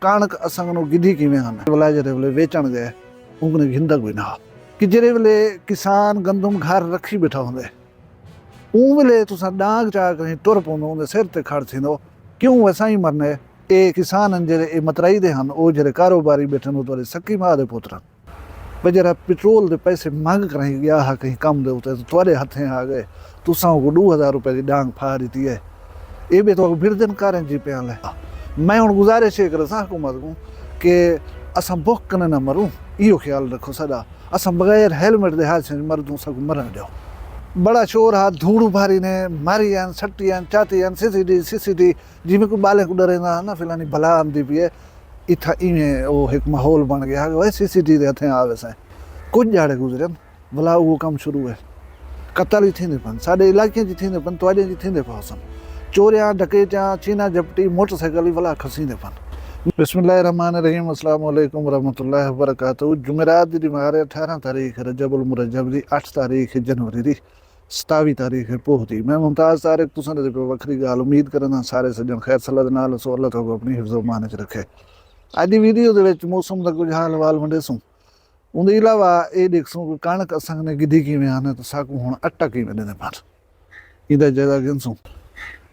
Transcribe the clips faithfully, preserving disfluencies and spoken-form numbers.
کݨک اساں کنوں گھدی کیویں ہن؟ ولا جیڑھے ویلے ویچݨ ڳئے، اوں کنوں گھندا کوئی نہ ہا۔ کہ جیڑھے ویلے کسان گندم گھر رکھی ٻیٹھا ہوندے، اوں ویلے تساں ݙانگ چا کہیں ٹر پوندو، اوندے سر تے کھڑ تھیندو، کیوں وے سائیں مرنے؟ اے کسان ہن جیڑھے، اے مترائی دے ہن، او جیڑھے کاروباری ٻیٹھن، او تہاݙے سکی ماء دے پتر ہن۔ وے جیڑھا پٹرول دے پیسے منگ کراہیں ڳیا ہا کہیں کم دے اتے، تاں تہاݙے ہتھیں آ ڳئے، تساں اونکوں ݙو ہزار روپے دی ݙانگ پھا ݙتی ہے۔ اے ٻئے تہاکوں بھڑدن کاریں جی پیاں لے۔ میں ہݨ گزارش اے کریساں حکومت کوں کہ اساں بکھ کنے نہ مروں، ایہو خیال رکھو ساݙا۔ اساں بغیر ہیلمٹ دے حادثے وچ مردوں، ساکوں مرݨ ݙیو۔ بڑا شور ہا، دھوڑ ابھاری نے، ماری ہن، سٹی ہن، چاتی ہن، سی سی ٹی، سی سی ٹی، جیویں کوئی ٻالیں کوں ݙریندا ہا نا، فلانی بلا آندی پئی ہے۔ اتھاں ایویں او ہک ماحول بݨ ڳیا ہا کہ اوئے سی سی ٹی دے ہتھیں آ ویسیں۔ کجھ ݙیہاڑے گزرن، ولا اہو کم شروع ہے۔ قتل ہی تھیندے پن، ساݙے علاقیاں چ تھیندے پن، تہاݙیاں چ تھیندے پئے ہوسن۔ چوریاں، ڈکیتیاں، چینا جھپٹی، موٹر سائیکل ہی ولا کھسیندے پن۔ بسم اللہ الرحمن الرحیم، السلام علیکم ورحمۃ اللہ وبرکاتہ۔ جمعرات دی ݙیہاڑ ہے، اٹھارہ تاریخ رجب المرجب دی، اٹھ تاریخ جنوری دی، ستاوی تاریخ ہے پوہ دی۔ میں ممتاز طارق، تساں دے پئے وکھری ڳالھ۔ امید کرینداں سارے سڄݨ خیر صلاح دے نال ہسو، اللہ تہاکوں اپنی حفظ و امان وچ رکھے۔ اڄ دی ویڈیو دے وچ موسم دا کجھ حال احوال ونڈیسوں۔ اوندے علاوہ اے ݙیکھسوں کہ کݨک اساں کنے گھدی کیویں ہن تے ساکوں ہݨ اٹا کیویں ݙیندے پن۔ ایندا جائزہ گھنسوں۔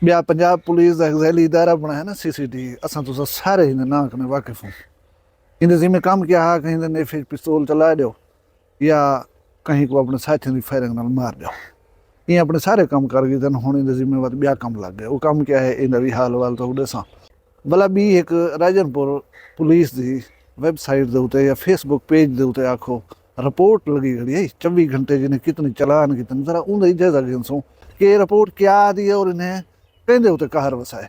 ٻیا، پنجاب پولیس دا ہک ذیلی ادارہ بݨایا نا، سی سی ٹی، اساں تساں سارے ایندے ناں کنے واقف ہوں۔ ایندے ذمے کم کیا ہا کہ ایندے نیفے اچ پستول چلا ݙیو یا کہیں کوں اپݨے ساتھیاں دی فائرنگ نال مار ݙیو۔ ایں اپݨے سارے کم کر گھدن، ہݨ ایندے ذمے وت ٻیا کم لڳ ڳئے۔ او کم کیا ہے، ایندا وی حال احوال تہاکوں ݙیساں۔ ولا ٻی ہک راجن پور پولیس دی ویب سائٹ دے اتے یا فیس بک پیج دے اتے آکھو رپورٹ لڳی کھڑی ہے، چوی گھنٹے جنہیں کتنی چالان کیتن، ذرا اوندا ہی جائزہ گھنسوں کہ اے رپورٹ کیا آہدی ہے اور انہیں کیندے اتے قہر وسائے۔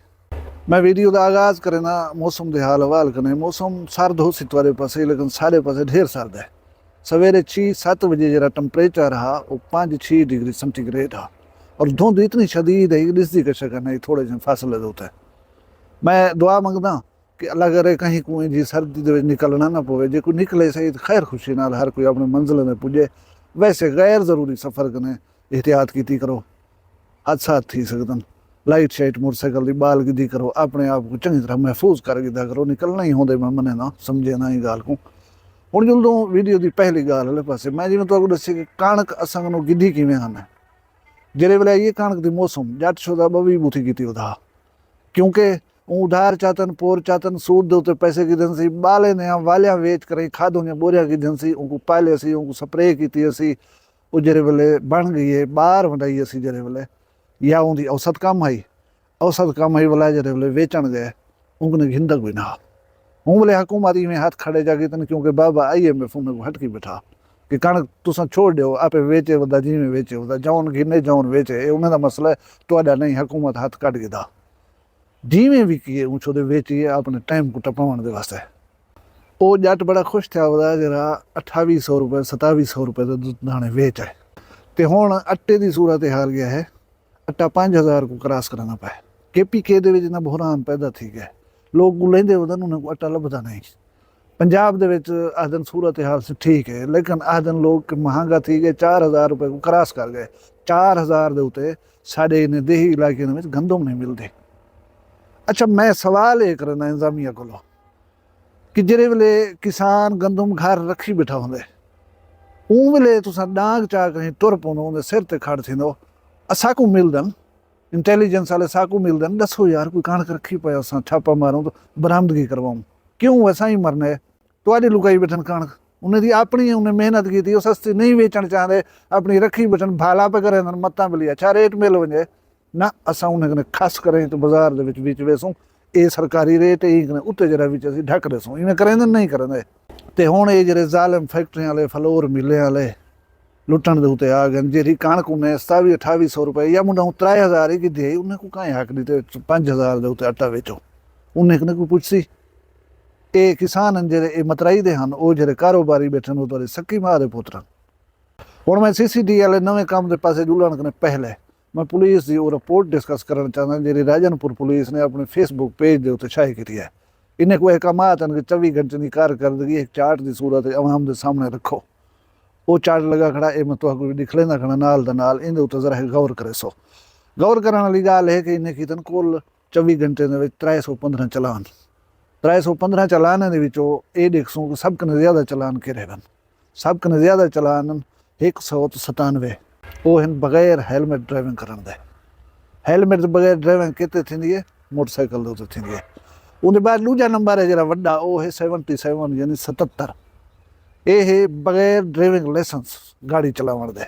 میں ویڈیو دا آغاز کرینداں موسم دے حال احوال کنے۔ موسم سرد ہوسی تہاݙے پاسے، لیکن ساݙے پاسے ڈھیر سرد ہے۔ سویرے چھی ست وجے جیڑھا ٹمپریچر ہا، او پنج چھی ڈگری سینٹی گریڈ ہا، اور دھند اتنی شدید ہے کہ ݙسدی کجھ شے کائنی تھوڑے جہیں فاصلے دے اتے۔ میں دعا منگداں کہ اللہ کرے کہیں کوں اینجھی سردی دے وچ نکلݨا نہ پوے، جے کوئی نکلے سہی تاں خیر خوشی نال ہر کوئی اپݨے منزلیں تے پڄے۔ ویسے غیر ضروری سفر کنے احتیاط کیتی کرو، حادثات تھی سڳدن۔ لائٹ شائٹ موٹر سائیکل دی ٻال گھدی کرو، اپݨے آپ کوں چنڳی طرح محفوظ کر گھدا کرو، نکلݨا ہی ہوندے۔ میں منینداں، سمجھینداں ایں ڳالھ کوں۔ ہݨ جلدوں ویڈیو دی پہلی ڳالھ آلے پاسے، میں جیویں تہاکوں ݙسی کہ کݨک اساں کنوں گھدی کیویں ہن۔ جیڑھے ویلے آئی ہے کݨک دی موسم، جٹ شودا ٻوی ٻوتھی کیتی ادا، کیونکہ اوں ادھار چاتن، پور چاتن، سود دے اتے پیسے گھدن سی، ٻالیں دیاں والیاں ویچ کریں کھادوں دیاں ٻوریاں گھدن سی، اونکوں پالے سی، اونکوں سپرے کیتی سی۔ او جیڑھے ویلے بݨ ڳئی ہے، ٻار ونڈائی اسی جیڑھے ویلے، یا اوندی اوسط کم ہئی، اوسط کم ہئی ولا جیڑھے ویلے ویچݨ ڳئے، اوں کنوں گھندا کوئی نہ ہا۔ اوں ویلے حکومت ایویں ہتھ کھڑے چا کیتن، کیونکہ بابا آئی ایم ایف انہیں کوں ہٹکی ٻیٹھا کہ کݨک تساں چھوڑ ݙیو، آپے ویچے ودا، جیویں ویچے ودا، جون گھنے جون ویچے، اے انہیں دا مسئلہ ہے، تہاݙا نہیں۔ حکومت ہتھ کڈھ گھدا۔ جیویں وی کیے، اوں چھودے ویچیے اپݨے ٹائم کوں ٹپاوݨ دے واسطے۔ او ڄٹ بڑا خوش تھیا ودا جیڑھا اٹھاوی سو روپے، ستاوی سو روپے دے ݙو داݨے ویچ آئے۔ تے ہݨ اٹے دی صورت حال ڳیا ہے، اٹا پنج ہزار کوں کراس کرݨا پئے۔ کے پی کے دے وچ اتنا بحران پیدا تھی ڳئے، لوک ڳلیندے ودن، انہیں کوں اٹا لبھدا نہیں۔ پنجاب دے وچ آہدن صورت حال سی ٹھیک ہے، لیکن آہدن لوک کہ مہانگا تھی ڳئے، چار ہزار روپے کوں کراس کر ڳئے۔ چار ہزار دے اتے ساݙے انہیں دیہی علاقے دے وچ گندم نہیں ملدی۔ اچھا، میں سوال اے کرنا انتظامیہ کولو کہ جیڑھے ویلے کسان گندم گھر رکھی ٻیٹھا ہوندے، اوں ویلے تساں ݙانگ چا کہیں ٹر پوندو، اوندے سر تے کھڑ تھیندو، اساکوں ملدن، انٹیلیجنس آلے ساکوں ملدن، ݙسو یار، کوئی کݨک رکھی پئے، اساں چھاپہ ماروں تاں برآمدگی کرواؤں۔ کیوں وے سائیں مرنے؟ تہاݙی لکائی ٻیٹھن کݨک، انہیں دی اپݨی ہے، انہیں محنت کیتی، او سستی نہیں ویچݨ چاہندے، اپݨی رکھی ٻیٹھن، بھالا پئے کریندن، متاں بھلی اچھا ریٹ مل ونڄے۔ نہ، اساں انہیں کنے کھس کریں تے بازار دے وچ وچ ویسوں، اے سرکاری ریٹ ہے، ایں کنے اتے جیڑھا وچ اسی ڈھک ݙیسوں، ایویں کریندن نہیں کریندے۔ تے ہݨ اے جیڑھے ظالم فیکٹریاں آلے، فلور ملیں آلے لٹݨ دے اتے آ ڳئن، جیڑھی کݨک انہیں ستاوی اٹھاوی سو روپے یا منڈھاؤں ترائے ہزار ہی گھدی ہئی، انہیں کوں کائیں حق ݙتے پنج ہزار دے اتے اٹا ویچو؟ انہیں کنے کوئی پچھسی؟ اے کسان ہن جیڑھے، اے مترائی دے ہن، او جیڑھے کاروباری ٻیٹھن، او تہاݙے سکی ماء دے پتر ہن۔ ہݨ میں سی سی ڈی آلے نویں کم دے پاسے جلݨ کنے پہلے میں پولیس دی او رپورٹ ڈسکس کرݨ چاہنداں جیڑھی راجن پور پولیس نے اپݨے فیس بک پیج دے اتے شائع کیتی ہے۔ انہیں کوں احکامات ہن کہ چوی گھنٹے دی کارکردگی ہک چارٹ دی صورت وچ عوام دے سامݨے رکھو۔ او چارٹ لڳا کھڑا، اے میں تہاکوں وی ݙکھلیندا کھڑا نال دا نال، ایندے اتے ذرا ہک غور کریسو۔ غور کرݨ آلی ڳالھ ہے کہ انہیں کیتن کل چوی گھنٹے دے وچ ترائے سو پندرہ چالان۔ ترے سو پندرہ چالانیں دے وچوں اے ݙیکھسوں کہ سب کنیں زیادہ چالان کیڑھے ہن۔ سب کنیں زیادہ چالان ہن ہک سو تے ستانوے، او ہن بغیر ہیلمٹ ڈرائیونگ کرݨ دے۔ ہیلمٹ دے بغیر ڈرائیونگ کیتے تھیندی ہے؟ موٹر سائیکل دے اتے تھیندی ہے۔ اوندے بعد ݙوجھا نمبر ہے جیڑھا وݙا، او ہے سیونٹی سیون، یعنی ستتر۔ اے ہے بغیر ڈرائیونگ لائسنس گاڑی چلاوݨ دے۔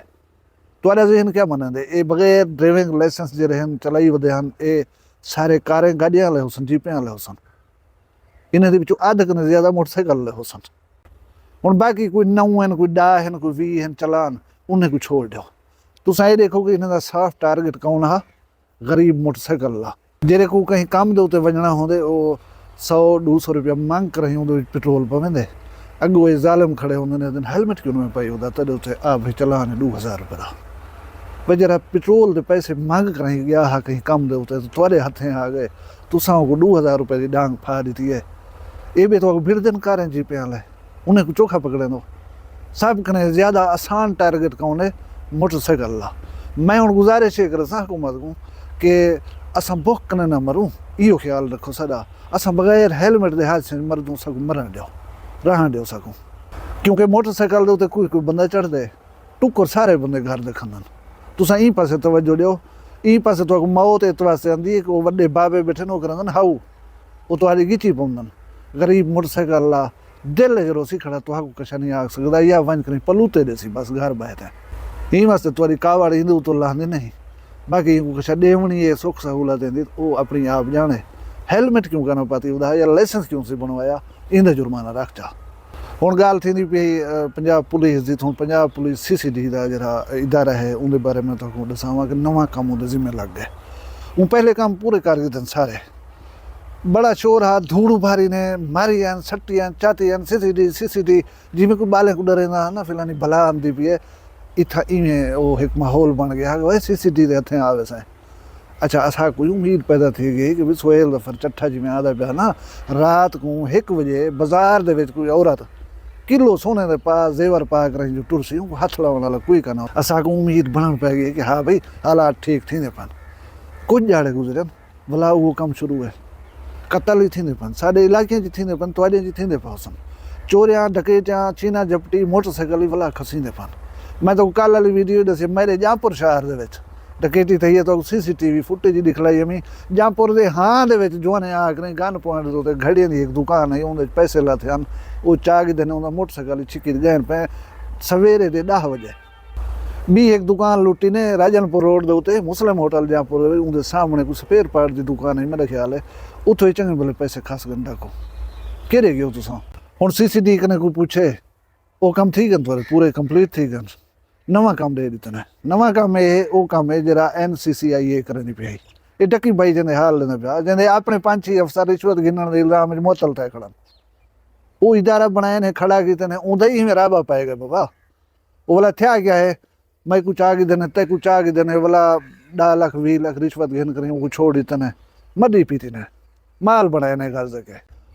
تہاݙا ذہن کیا منیندے؟ اے بغیر ڈرائیونگ لائسنس جیڑھے ہن، چلائی ودے ہن، اے سارے کاریں گاݙیاں آلے ہوسن، جیپیں آلے ہوسن؟ انہیں دے وچوں ادھ کنیں زیادہ موٹر سائیکل آلے ہوسن۔ ہݨ باقی کوئی نو ہن، کوئی ݙاہ ہن، کوئی ویہہ ہن چالان، انہیں کوں چھوڑ ݙیو۔ تساں اے ݙیکھو کہ انہیں دا صاف ٹارگٹ کون ہا؟ غریب موٹر سائیکل آلا۔ جیڑھے کوں کہیں کم دے اتے ونڄݨا ہوندے، او سو ݙو سو روپیہ منگ کراہیں اوندے وچ پٹرول پویندے۔ اڳوں اے ظالم کھڑے ہوندے نے، آہدن، "ہیلمٹ کیوں نہ پائی ہودا؟ تیݙے اتے آ بھئی چالان ہے ݙو ہزار روپے دا۔" بھئی جیڑھا پٹرول دے پیسے منگ کراہیں ڳیا ہا کہیں کم دے اتے، تے تہاݙے ہتھیں آ ڳئے، تساں اوکوں ݙو ہزار روپے دی ݙانگ پھا ݙتی ہے۔ اے ٻئے تہاکوں بھڑدن کاریں جیپیں آلے، انہیں کوں چوکھا پکڑیندو۔ سب کنیں زیادہ آسان ٹارگٹ کون ہے؟ موٹر سائیکل آلا۔ میں ہݨ گزارش اے کریساں حکومت کوں کہ اساں بکھ کنیں نہ مروں، ایہو خیال رکھو ساݙا۔ اساں بغیر ہیلمٹ دے حادثے وچ مردوں، ساکوں مرݨ ݙیو، رہݨ ݙیو ساکوں۔ کیونکہ موٹر سائیکل دے اتے کوئی کوئی بندہ چڑھدے، ٹکر سارے بندے گھر دے کھاندن۔ تساں ایں پاسے توجہ ݙیو، ایں پاسے تہاکوں موت اس واسطے آندی ہے کہ او وݙے بابے ٻیٹھن، او کریندن ہاؤ، او تہاݙی ڳچی پوندن۔ غریب موٹر سائیکل آلا دل اچ روسی کھڑا، تہاکوں کجھ نہیں آکھ سڳدا، یا ونڄ کراہیں پلوتے ݙیسی، بس گھر ٻہہ تے۔ ایں واسطے تہاݙی کاوڑ ایندے اتوں لہندی نہیں، باقی اینکوں کجھ ݙیوݨی ہے، سکھ سہولت ایندی، او اپݨی آپ ڄاݨے۔ ہیلمٹ کیوں کائناں پاتی ہودا یا لائسنس کیوں سی بݨوایا، ایندا جرمانہ رکھ چا۔ ہݨ ڳالھ تھیندی پئی، اے، پنجاب پولیس دی۔ تھوں پنجاب پولیس سی سی ڈی دا جیڑھا ادارہ ہے، اوندے بارے میں تہاکوں ݙساواں کہ نواں کم اوندے ذمے لڳ ڳئے۔ اوں پہلے کم پورے کر ڳھدن سارے۔ بڑا شور ہا، دھوڑ ابھاری نے، ماری ہن، سٹی ہن، چاتی ہن، سی سی ڈی، سی سی ڈی، جیویں کوئی ٻالیں کوں ݙریندا ہا نا، فلانی بلا آندی پئی ہے، اتھاں ایویں او ہک ماحول بݨ ڳیا ہا کہ اوئے سی سی ڈی دے ہتھیں آ ویسیں۔ اچھا، اساکوں امید پیدا تھی ڳئی کہ وی سہیل ظفر چٹھا جیویں آہدا پیا نا، رات کوں ہک وڄے بازار دے وچ کوئی عورت کلو سونے دے پا، زیور پا کراہیں جو ٹرسی، اونکوں ہتھ لاوݨ آلا کوئی کائناں۔ اساکوں امید بݨݨ پئے ڳئی کہ ہا بھئی، حالات ٹھیک تھیندے پن۔ کجھ ݙیہاڑے گزرن، ولا اوہو کم شروع ہے۔ قتل ہی تھیندے پن، ساݙے علاقیاں چ تھیندے پن، تہاݙیاں چ تھیندے پئے ہوسن۔ چوریاں، ڈکیٹیاں، چینا جھپٹی، موٹر سائیکل ہی ولا کھسیندے پن۔ میں تہاکوں کل آلی ویڈیو ݙسی، میݙے جامپور شہر دے وچ ڈکیٹی تھئی ہے، تہاکوں سی سی ٹی وی فوٹیج ݙکھلائی ہمی۔ جامپور دے ہاں دے وچ جوانیں آ کراہیں گن پوائنٹ دے اتے گھڑیاں دی ہک دکان ہے، اوندے وچ پیسے لاتے ہن، او چا ڳھدے نے، اوندا موٹر سائیکل ہی چھکی ڳئے پئے۔ سویرے دے ݙاہ وڄے ٻی ہک دکان لٹی نے، راجن پور روڈ دے اتے مسلم ہوٹل جامپور دے، اوندے سامݨے کوئی سپیئر پارٹ دی دکان ہے، میݙا خیال ہے اتھوں ہی چنڳے بھلے پیسے کھس ڳن ڈاکو۔ کیڑھے ڳیو تساں؟ ہݨ سی سی ڈی کنے کوئی پچھے، او کم تھی ڳن تہاݙے، پورے کمپلیٹ تھی ڳن۔ نواں کم ݙے ݙتے نے۔ نواں کم اے ہے، او کم اے جیڑھا این سی سی آئی اے کریندی پئی ہئی۔ اے ڈکی بھائی جیندے حال ݙیندا پیا، جیندے اپݨے پنج چھی افسر رشوت گھنݨ دے الزام وچ معطل تھئے کھڑن۔ او ادارہ بݨائے نے، کھڑا کیتے نے، اوندا ہی ایویں رابا پئے ڳئے بابا۔ او ولا تھیا کیا ہے؟ میکوں چا ڳھدے نے، تیکوں چا ڳھدے نے، ولا ݙاہ لکھ، ویہہ لکھ رشوت گھن کراہیں اونکوں چھوڑ ݙتے نے، مݙی پیتی نے، مال بݨائے نے غرض ہے کہ۔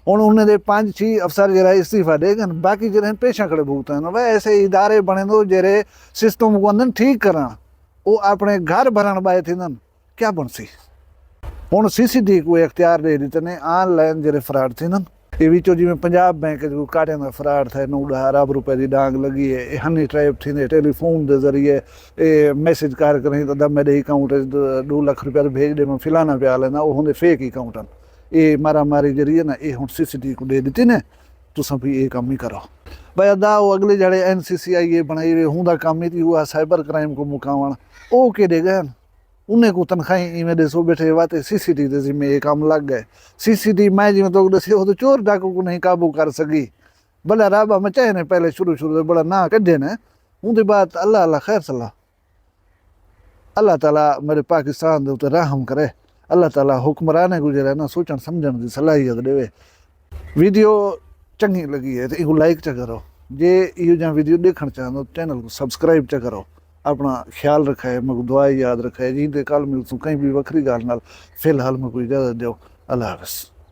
ہݨ انہیں دے پنج چھی افسر جیڑھا استعفی ݙے ڳن، باقی جیڑھے ہن پیشاں کھڑے بھگتن۔ وے ایسے ادارے بݨیندو جیڑھے سسٹم کوں آندن ٹھیک کرݨ، او اپݨے گھر بھرݨ ٻائے تھیندن، کیا بݨسی؟ ہݨ سی سی ڈی کوں اختیار ݙے ݙتے نے آن لائن جیڑھے فراڈ تھیندن۔ اے وچوں جیویں پنجاب بینک اچ کوئی کاٹیں دا فراڈ تھئے، نو ݙاہ ارب روپے دی ݙانگ لڳی ہے، اے ہنی ٹریپ تھیندے، ٹیلی فون دے ذریعے اے میسج کر کراہیں تاں میݙے اکاؤنٹ اچ ݙو لکھ روپے بھیج ݙے، میں فلانا پیا لینداں، او ہوندے فیک اکاؤنٹ ہن۔ اے مارا ماری جیڑھی ہے نا، اے ہݨ سی سی ڈی کوں ݙے ݙتی نے، تساں بھی اے کم ہی کرو۔ بھئی ادا او اڳلے جیڑھے این سی سی آئی اے بݨائی ہوئے، ہوندا کم ہی تے ہوا سائبر کرائم کوں مکاوݨ، او کیݙے ڳئن؟ انہیں کوں تنخواہیں ایویں ݙیسو ٻیٹھے وا تے سی سی ڈی دے ذمے اے کم لڳ ڳئے۔ سی سی ڈی میں جیویں تہاکوں ݙسے، او تاں چور ڈاکو کوں نہیں قابو کر سڳی۔ بھلا رابا مچائے نے پہلے شروع شروع دے، بڑا ناں کڈھے نے۔ اوندے بعد اللہ اللہ خیر صلاح۔ اللہ تعالیٰ میݙے پاکستان دے اتے رحم کرے۔ اللہ تعالیٰ حکمرانیں کوں جیڑھا نا سوچݨ سمجھݨ دی صلاحیت ݙیوے۔ ویڈیو چنڳی لڳی ہے تے ایکوں لائک چا کرو۔ جے ایہو جہاں ویڈیو ݙیکھݨ چاہندو، چینل کوں سبسکرائب چا کرو۔ اپݨا خیال رکھائے، میکوں دعا یاد رکھائے۔ جیں تے کل ملسوں کہیں بھی وکھری ڳالھ نال، فی الحال میکوں اجازت ݙیو۔ اللہ حافظ۔